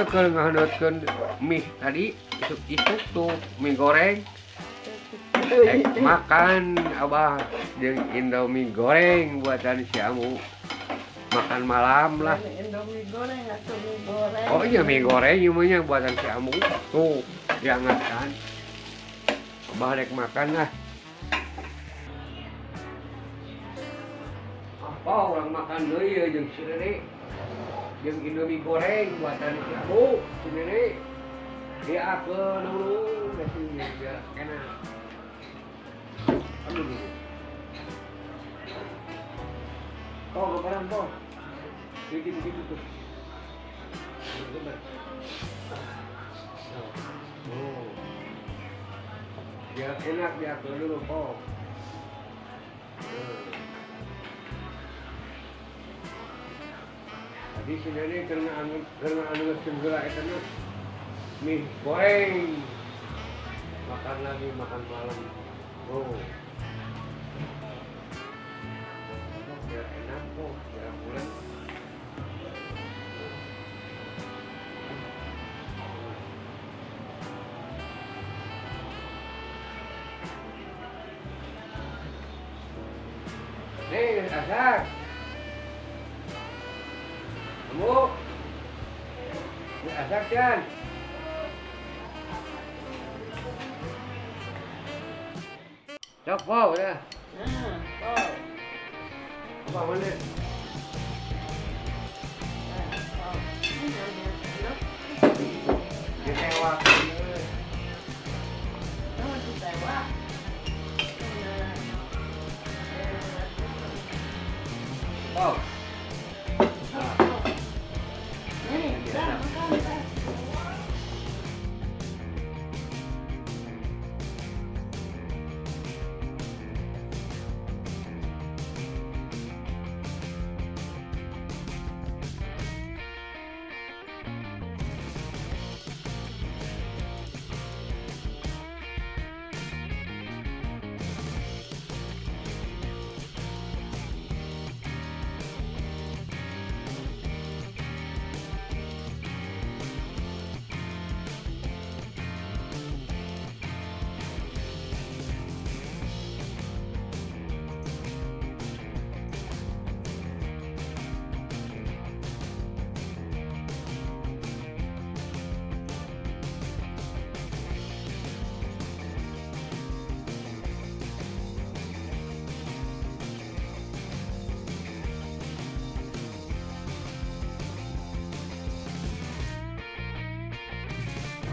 Keur ngahaneutkeun mie tadi isuk-isuk tuh mie goreng. Makan Abah jeung Indomie goreng buatan si Amu. Makan malam lah. Indomie goreng atau mie goreng? Oh iya, mie goreng ieu mah buatan si Amu. Tuh, dihangatkan. Abah rek makan lah. Apa orang makan deui ya jeung si Nenek. Jeung Indomie goreng buatan si Amu, si Nenek. Diakeun dulu biar enak. Aduh. Oh, keparan toh. Gitu tuh. Oh. Biar enak diatur dulu, kok. Tadi si Nenek karena anu segera eta mah mie goreng. Makan lagi, makan malam. Oh. Biar enak kok, biar bulan. Nih, asak. Kamu. Ini asak, Chan. Cok, wow, ya. Nah, oh. Apa mana? Nah, oh. Ini ambil. Ditewak. Oh, ditewak. Oh. Nih, udah makan, udah.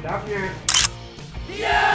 Sedapnya. Iya.